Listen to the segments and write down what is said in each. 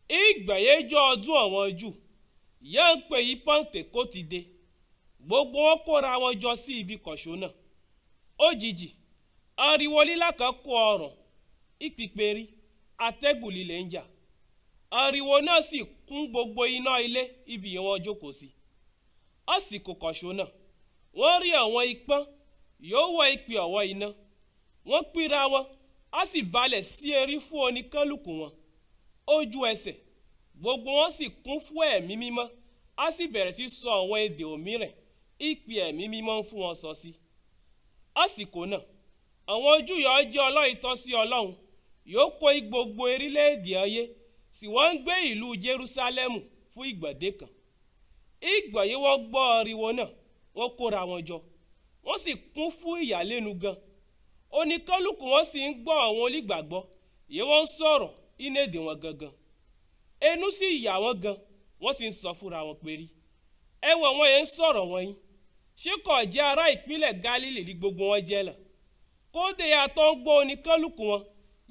Ìgbà yẹn jẹ́ ọdún àwọn Júù, yẹn ń pè í Pẹ̀ǹtékótidé, gbogbo wọn kóra wọn jọ sí ibi kànṣó náà. Òjijì, ariwo lílá kan kó ọ̀run, ìpìpèrí, atẹ́gùn líle ń jà. Ariwo náà sì kún gbogbo iná ilé ibi yẹn wọ́n jókòó sí. Àsìkò kànṣó náà, wọ́n rí àwọn ìpọ́n yóò wọ ìpè ọ̀wọ́ iná. Wọ́n pínra wọn, á sì balẹ̀ sí erí fún oníkálukú wọn. Ojú ẹsẹ̀, gbogbo wọn sì kún fún ẹ̀mí mímọ́, á sì bẹ̀rẹ̀ sí sọ àwọn èdè òmíràn, ìpè ẹ̀mí mímọ́ ń fún wọn sọ sí. Àsìkò náà, àwọn Júù yóò jẹ́ ọlọ́ìtọ́ sí Ọlọ́run, yóò kó gbogbo orílẹ̀-èdè ayé, sì wọ́n ń gbé ìlú Jerúsálẹ́mù fún ìgbàdé kan. Ìgbà yìí wọ́n gbọ́ ariwo náà, wọ́n kóra wọn jọ, wọ́n sì kún fún ìyàlẹ́nu gan. Oníkálukú wọn sì ń gbọ́ àwọn onígbàgbọ́, yìí wọ́n ń sọ̀rọ̀ inú èdè wọn gangan. Ẹnu sì yà wọ́n gan, wọ́n sì ń sọ fúnra wọn pé rí. Ẹ wo àwọn yẹn ń sọ̀rọ̀ wọ̀nyí. Ṣé kò jẹ́ ará ìpínlẹ̀ Gálílì ní gbogbo wọn jẹ́ là? Kódé atọ́ ń gbọ́ oníkálukú wọn,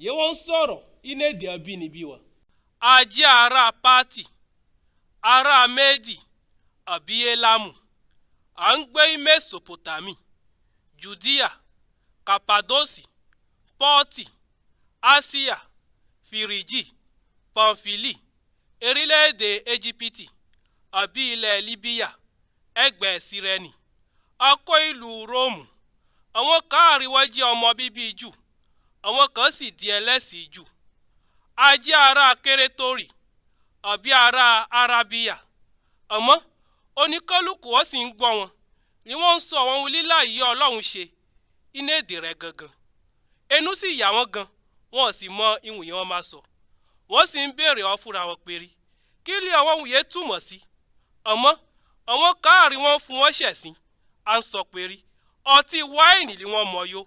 yìí wọ́n ń sọ̀rọ̀ inú èdè abínibí wọn. A jẹ́ ará Pátì, ará Médì, àbí Élámù. À ń gbé Mésòpótámì, Jùdíà, Kàpàdósì, Pọ́ńtì, Ásíà, Fìríjì, Pàǹfílì, orílẹ̀-èdè Éjípítì, àbí ilẹ̀ Líbíyà, ẹgbẹ́ Sírẹ́nì. A kó ìlú Róòmù. Àwọn kan àárín wọn jẹ́ ọmọ bíbí Júù, àwọn kan sì di ẹlẹ́sìn Júù. A jẹ́ ará Kérétórì, àbí ará Arábíà. Àmọ́ oníkálukú wọn sì ń gbọ́ wọn, ni wọ́n ń sọ àwọn ohun lílá yìí Ọlọ́run ṣe inú èdè rẹ̀ gangan. Ẹnu sì yà wọ́n gan, wọn ò sì mọ ihun yẹn wọ́n máa sọ. Wọ́n sì ń béèrè ọ fúnra wọn pé rí. Kí ni àwọn ohun yẹn túmọ̀ sí? Àmọ́ àwọn kan àárín wọn fún wọn ṣẹ̀sín, à ń sọ pé rí. Ọtí wáìnì ni wọ́n mọ̀ yó.